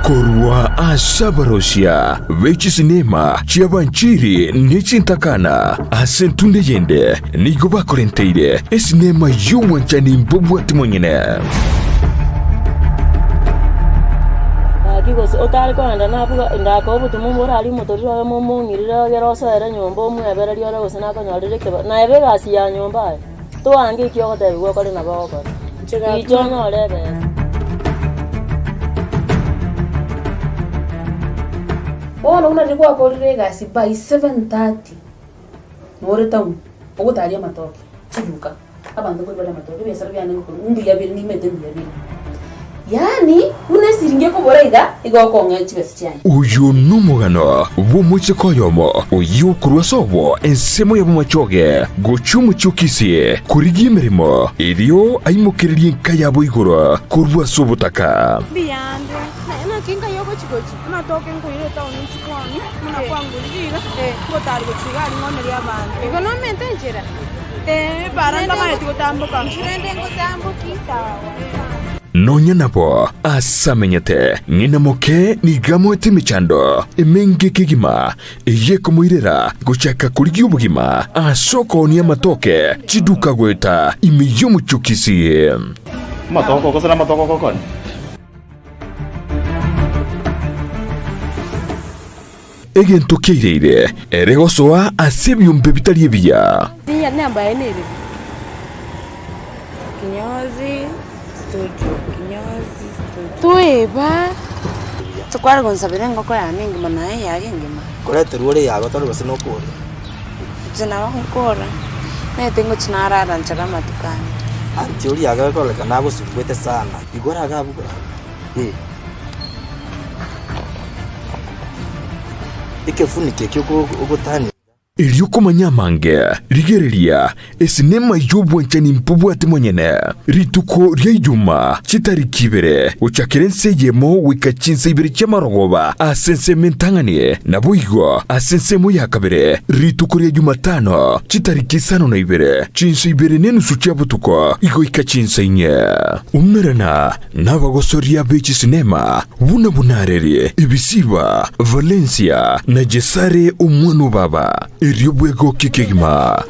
Korwa ase abarosia be chisinema chi'Abanchiri ne chintakana ase entunda eyende nigo bakorenteire esinema y'obwanchani mbobwati monyene. Gaki gose otare kogenda nabwo ngakoa obotomwa obo orarie omotoriro oyomo omong'irire ogere osoere nyomba omwebererie ore gose nakonyorire ekeba naye ebe egasi ya nyomba aye. Toange eki ogotebiwa okore nabo ogokora, richa onyore ebesa. Bono buna riria gwakorire egasi by 7:30 nore town ogotaria amatoke chiduka abanto nkori bare amatoke ebiasara biane ngokora mbuya bire nimanyete mbuya bire. Yaani buna esiringi ekobora iga, igo okong'ea chibesa chiaye. Oyo nomogano bw'omoiseke oyomo oyio korwa sobo ensemo ya bomachoge gochia omochie o Kisii korigia emeremo, erio aimokererie enka yabo igoro korwa ase obotaka. Mbuyande, naye naki nkai ogochi-gochi, amatoke nkoira etaoni nchikoni, buna kwangorire iga, ngotari gochia iga aria ng'onerie abanto. Igo nomente enchera? Ee, ebara ntamanyeti gotamboka. Inchu rende ngotamboki. Sawa. Nonya nabo aase amenyete, ng'ina moke nigo amoete emechando emenge kegima, eyio ekomoirera gochaka korigia obogima ase okoonia amatoke chiduka goeta ime y'omochie o Kisii. Amatoke gose namatoke ogokora? Egento kiaireire ere gosoa ase ebiombe bitari ebiya. Enamba yaye nereri? Kinyozi studio, kinyozi studio. Toeba. Tokware gonsabera engoko yane engima naye eyare engima. Koreterwa ore yago tari gose nokoria. Inche nabo nkora, naete ngochia narara nchara amatuko ane. Anti oria iga ekororekana agosumbwete sana, igoro iga abwo eh. Ekefuniko ekio ogotania. Erio komanya amange, rigereria esinema y'obwanchani mbobwate monyene, rituko ria Ijuma, chitariki ibere, gochakera ense eyemo goika chinsa ibere chi'amarogoba ase ensemo entang'ani, naboigo ase ensemo ya kabere, rituko ria Jumatano, chitariki isano na ibere, chinsa ibere nenusu chia botuko goika chinsa inye. Umerana Nabagosoria be chisinema buna Bunareri, Ebisiba, Valencia, na Gesare omwana o baba, erio bwegokie kegima.